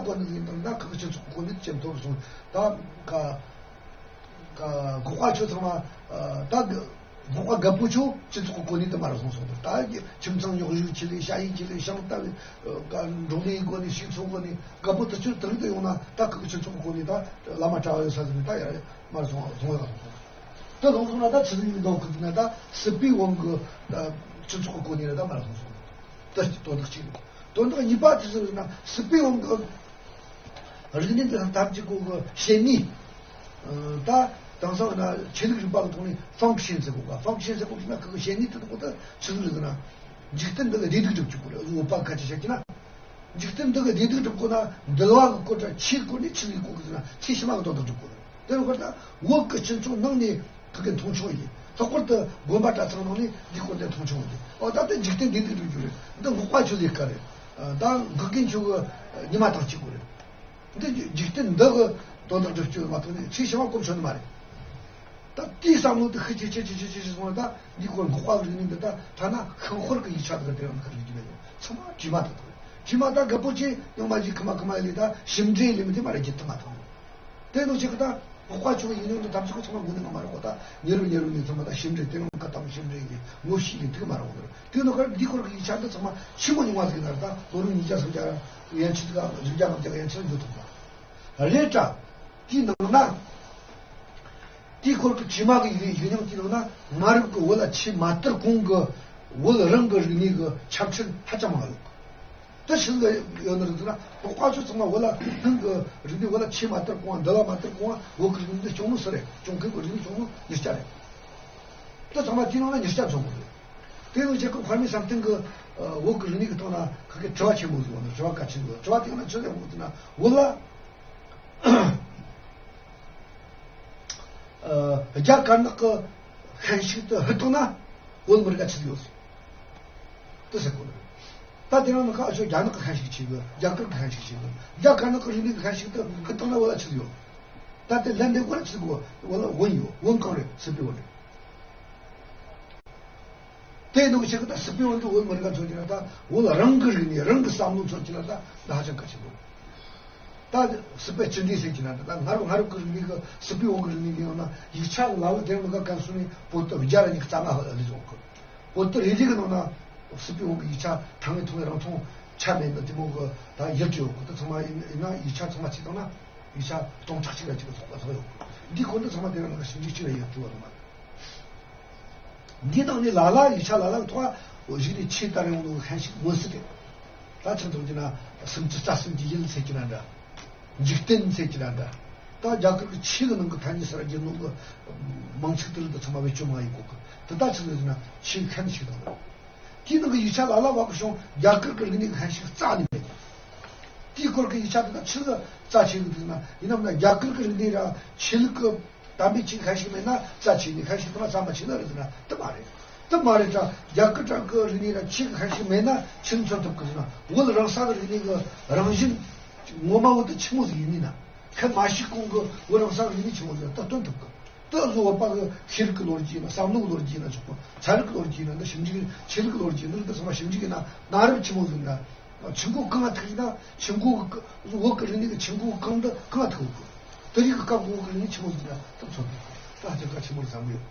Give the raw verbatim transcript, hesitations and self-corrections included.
བ་ནི་ཡིན་དང་ད་ཁག་སྤྱི་ཚོགས་གོ་གནས་ཇེ་མཐོ་རུ་སོང་། ད་ག་ག་འགོག་པ་ཆོ་ཚང་མ་ད་འགོག་པ་རྒད་པོ་ཆོ་སྤྱི་ཚོགས་གོ་གནས་དུ་མ་རུ་སོང་སོང་། ད་ཁྱིམ་ཚང་ཉོག་བཞུགས་ཆེ་ལས་ཤ་ཡི་ཆེ་ལས་ཤང་ལྟ་བུའི་ག་འགྲོ་ལས་སྒོ་ནས་ཤིག་ཚོགས་སྒོ་ནས་རྒད་པོ་དུ་ཆོ་དུ་རིག་ཏུ་ཡོང་ན་ད་ཁག་སྤྱི་ཚོགས་གོ་གནས་ད་བླ་མ་གྲྭ་བ་ཡོད་ས་ཟིག་ནས་ད་ཡར་མར་སོང་སོང་ཡོད་ལ་སོང་། དེ་ལྷུང་སོང་ན་ད་ཆི་ཟིག་ཡིན་མདོག་གི་ན་ད་སྲིད་པའི་དབང་གིས་ད་སྤྱི་ཚོགས་ཀྱི་གོ་གནས་ལ་ད་མ་ལྷུང་སོང་། དེ་དོན་དག་གཅིག་རེད། དོན་དག་གཉིས་པ་དེ་ཟེར་ན་སྲིད་པའི་དབང་གིས་རིག་གནས་འདི་ཐམས་ཅད་ཀྱི་བྱེད་ནུས། ད་དེང་སང་ན་ཆོས་ལུགས་རིག་པ་གི་ཐོག་ནས་ཧྥང་ཤིན་ཟེར་གོ་ག་ཧྥང་ཤིན་ཟེར་གོ་ན་ཁོ་གི་བྱེད་ནུས་དེ་དག་ད་ཆི་ཟིག་རེད་ཟེར་ན། འཇིག་རྟེན་འདི་ལ་བདེ་སྡུག་སྒྲུབ་རྒྱུ་དགོས་རེད། འོད་པ་ཁ་ཅིག་བཤད་ཀྱི་ན། འཇིག་རྟེན་འདི་གི་བདེ་སྡུག་སྒྲུབ་དགོས་ན་འདུལ་བ་གི་སྐོར་དང་ཆོས་སྐོར་ནས་ཆི་ལས་གོ་གི་ཟེར་ན་ཚེ་ཕྱི་མ་གི་དོན་དག་སྒྲུབ་དགོས་རེད། དེ་ལ་ཁོ་ད་བོད་ཀྱི་སྤྱི་ཚོགས་ནང་ནས་ཁོ་གི་མཐོང་ཆུང་ཡིན། ལྷག་པར་དུ་དགོན་པ་གྲྭ་ཚང་ནང་ནས་འདི་སྐོར་དེ་མཐོང་ཆུང་ཡིན། ཨོ་ད་ལྟ་འཇིག་རྟེན་བདེ་སྡུག་སྒྲུབ་རྒྱུ་རེད། འདི་འགོག་པ་ཆོ་ལས་ཀ་རེད། ད་འགོག་མཁན་ཆོ་གི་ཉི་མ་དང་གཅིག་གོ་རེད། འདི་འཇིག་རྟེན་འདི་གི་དོན་དག་སྒྲུབ་རྒྱུ་མ་གཏོགས་ནས་ཚེ་ཕྱི་མ་གོམས་ཆོད་ནི་མ་རེད། ད་དེའི་བསམ་བློ་དེ་ཤུགས་ཆེ་ཆེ་ཆེ་ཆེ་ཆེ་སོང་བ་ད་འདི་སྐོར་འགོག་པ་གི་རིག་གནས་འདི་ད་ཐ་ན་ཤིང་ཧོར་གི་ཡིག་ཆ་དེ་ག་དེ་རང་གི་རིག་གི་མེད་ནོ། ཚང་མ་བྲིས་མ་ཐག་ཐག་རེད། བྲིས་མ་ད་རྒད་པོ་ཆེ་ཡང་མ་ཞིག་ཁི་མ་ཁི་མ་ཡི་ལས་ད་ཞིབ་འབྲི་ལས་མི་དེ་མ་རེད། རྒྱུ་དེ་མ་ཐག་རེད། དེ་ནོ་ཆེ་གི་ད་འགོག་པ་ཆོ་གི་ཡིག་རྙིང་འདི་ཐམས་ཅད་ཁོ་ཚང་མ་ངོ་ནས་ང་མ་རེད་གོ། ད་ཉེ་རུ་ཉེ་རུ་ནས་ཚང་མ་ད་ཞིབ་འབྲི་དེ་རང་ག་དམ་ཞིབ་འབྲི་ཡིན་ངོ་ཤེས་ཡིན་དེ་གི་མ་རེད་གོ། དེ་ནོ་ག་འདི་སྐོར་གི་ཡིག་ཆ་འདི་ཚང་མ་ཆི་མོ་ཉུང་བ་ཟིག་ན་རེད། ད་ལོ་རིམ་ཉིས་བརྒྱ་སུམ་བརྒྱ་ཡན་ཆད་ཀ་བཞི་བརྒྱ་ལྔ་བརྒྱ་ཡན་ཆད་འགྱོ་ཐུབ་པ་རེད་དྲ། དེའི་ནང་ན། དེའི་སྐོར་གྱི་བྲིས་མ་གི་ཡིག་ཡིག་རྙིང་དེའི་ནང་ན་མ་རབས་ཀྱི་བོད་ལ་ཆོས་མ་དར་གོང་གི་བོད་རང་གི་རིག་གནས་ཀྱི་ཆ་འཕྲིན་ཧ་ཅང་མང་ཡོད། དེ་ཆི་ཟིག་ཡོད་ནི་རེད་ཟེར་ན། འགོག་པ་ཆོ་ཚང་མ་བོད་ལ་སྔོན་གྱི་རིག་གནས་བོད་ལ་ཆོས་མ་དར་གོང་འདུལ་བ་མ་དར་གོང་བོད་ཀྱི་རིག་གནས་འདི་སྐྱོང་ནི་སུ་རེད། སྐྱོང་མཁན་གྱི་རིག་གནས་སྐྱོང་ནི་ཉེར་བརྒྱ་རེད། དེ་ཚང་མ་དེའི་ནང་ན་ཉེར་བརྒྱ་འཛོམས་པ་རེད། དེ་ནང་བཞིན་གྱི་དཔལ་མོའི་བསམ་གཏན་གྱི་བོད་ཀྱི་རིག་གནས་ཀྱི་ཐོག་ན་ཁ་ཁའི་དྲི་བ་ཆེན་མོ་ཟིག་ཡོད་ནི། དྲི་བ་གལ་ཆེན་ཟིག་དྲི་བ་དེ་ན་ཆི་ཟིག་ཡོད་ཟེར་ན། བོད་ལ། ཨ། རྒྱ་དཀར་ནག་གི་ཤན་ཤུགས་དེ་ཧུར་བཏང་ན་བོད་མི་རིགས་ལ་ཆི་ཡོད། དེ་ཟེར་གོ་ནི་རེད། ད་དེ་རིང་ནི་ཁ་ཤོ་རྒྱ་ནག་གི་ཤན་ཤུགས་ཆེ་གི། རྒྱ་གར་གི་ཤན་ཤུགས་ཆེ་གི། རྒྱ་དཀར་ནག་གི་རིག་གནས་ཀྱི་ཤན་ཤུགས་དེ་ཧུར་བཏང་ན་བོད་ལ་ཆི་ཡོད། ད་དེ་ལན་འདེབས་གོ་ལ་ཆི་གོ། བོད་ལ་བོན་ཡོད། བོན་གང་རེད། སྲིད་པའི་བོན་རེད། དེ་ནང་བཞིན་གྱི་ད་སྲིད་པའི་དབང་གིས་བོད་མི་རིགས་ལ་མཚོན་གྱི་ན། ད་བོད་རང་གི་རིག་གནས་རང་གི་བསམ་བློ་མཚོན་གྱི་ན། ད་ད་ཧ་ཅང་གལ་ཆེན་པོ་རེད། ད་སྲིད་པའི་སྤྱི་འགྲོས་ཟེར་གྱི་ན། ད་སྔ་རབས་སྔ་རབས་ཀྱི་རིག་གནས་ཀྱི་སྲིད་པའི་དབང་གི་རིག་གནས་ཀྱི་ནང་ན་ཡིག་ཆ་གི་ལ་ལ་དེ་རིང་ག་གན་སོང་ནས་པོ་ཏི་བརྒྱ་ར་ཉི་ཤུ་རྩ་ལྔ་ལས་བཟུང་གི། པོ་ཏི་རེ་རེ་གི་ནང་ན་སྲིད་པའི་དབང་གི་ཡིག་ཆ་ཐང་ངེ་ཐུང་ངེ་རང་ཐུང་ཆ་མེད་ན་དེ་མོ་གི་ད་ཡིག་ཡོད་གི། ད་ཚང་མ་ཡིན་ན་ཡིག་ཆ་ཚང་མ་ཆི་བཏང་ན་ཡིག་ཆ་སྟོང་ཕྲག་གཅིག་ལ་གཅིག་ལ་ཚོགས་པ་ཚོགས་ཡོད་གི། འདི་ཁོ་འདི་ཚང་མ་དེ་རིང་ག་ཞིབ་འཇུག་གཅིག་ལ་ཡོད་ཐུབ་པ་རེད་མ་རེད། འདི་དང་ནི་ལ་ལ་ཡིག་ཆ་ལ་ལ་ཐོག་གཞི་ནས་ཆེས་དར་ཡོང་ནོ་ཤན་ཤུགས་མངོན་གསལ་རེད། ད་ཆུང་ཐུང་གྱི་ན་སུམ་ཅུ་རྩ་གསུམ་གྱི་ཡུལ་ཟེར་གྱི་ན་འདྲ། འཇིག་རྟེན་ཟེར་གྱི་ན་འདྲ། ད་རྒྱ་གར་གྱི་ཆོས་ཀྱི་ནང་གི་ཐ་སྙད་གསར་བརྗེ་ནོ་གི་མིང་ཚིག་དེ་ལ་ད་ཚང་མ་བེད་སྤྱོད་མ་ཡིན་གོ་གི། དེ་ད་ཆི་ཟེར་ན་ཆོས་ཤན་ཤུགས་དང་། དེའི་ནང་གི་ཡིག་ཆ་ལ་ལ་བ་གི་བྱུང་རྒྱ་གར་གྱི་རིག་གནས་ཀྱི་ཤན་ཤུགས་རྩ་ནས་མེད། དེའི་སྐོར་གྱི་ཡིག་ཆ་དེ་ད་ཆི་ལ་རྩ་ཆེ་གི་འདུག་ན། ཡིན་ནམ་ན་རྒྱ་གར་གྱི་རིག་གནས་ར་ཆོས་ལུགས་ཀྱི་དམ་པའི་ཆོས་ཤན་ཤུགས་མེད་ན་རྩ་ཆེ་ནི། ཤན་ཤུགས་དང་རྩ་མ་ཆེ་ན་རེད་ཟེར་ན་དེ་མ་རེད། དེ་མ་རེད་དྲ། རྒྱ་གར་གྲངས་ཀྱི་རིག་གནས་ལ་ཆོས་ཀྱི་ཤན་ཤུགས་མེད་ན་ཆི་མཚོན་ཐུབ་ཀྱི་ཟེར་ན། བོད་རང་ས་གི་རིག་གནས་ཀྱི་རང་བཞིན་ངོ་མ་བོ་དེ་ཆི་མོ་ཟིག་ཡིན་ནི་ན། ཁ་མ་ཤེས་གོང་གི་བོད་རང་ས་གི་རིག་གནས་ཆི་མོ་ཟིག་ད་སྟོན་ཐུབ་ཀྱི། དེ་བཟོ་བ་པ་གི་ཤེས་རིག་གི་ལོ་རྒྱུས་ཡིན་ན། བསམ་བློ་གི་ལོ་རྒྱུས་ཡིན་ན་ཆོག་གི། ཚན་རིག་གི་ལོ་རྒྱུས་ཡིན་ན། ཆོས་ལུགས་གི་ལོ་རྒྱུས་ཡིན་ན། དེ་ཚང་མ་ཞིབ་འཇུག་ཡིན་ན་གནའ་རབས་ཆི་མོ་ཟིག་ན། ཆུ་འགོ་གང་ང་ཐུག་ཡིན་ན། ཆུ་འགོ་གི་བོད་ཀྱི་རིག་གནས་ཀྱི་ཆུ་འགོ་གང་འདི་གང་ང་ཐུག་གི། དེ་རིགས་ཀྱི་སྐབས་གོང་གི་རིག་གནས་ཆི་མོ་ཟིག་ན་ད་མཚོན་ད་ཧ་ཅང་གལ་ཆེན་པོ་རེད་བསམ་གི་ཡོད།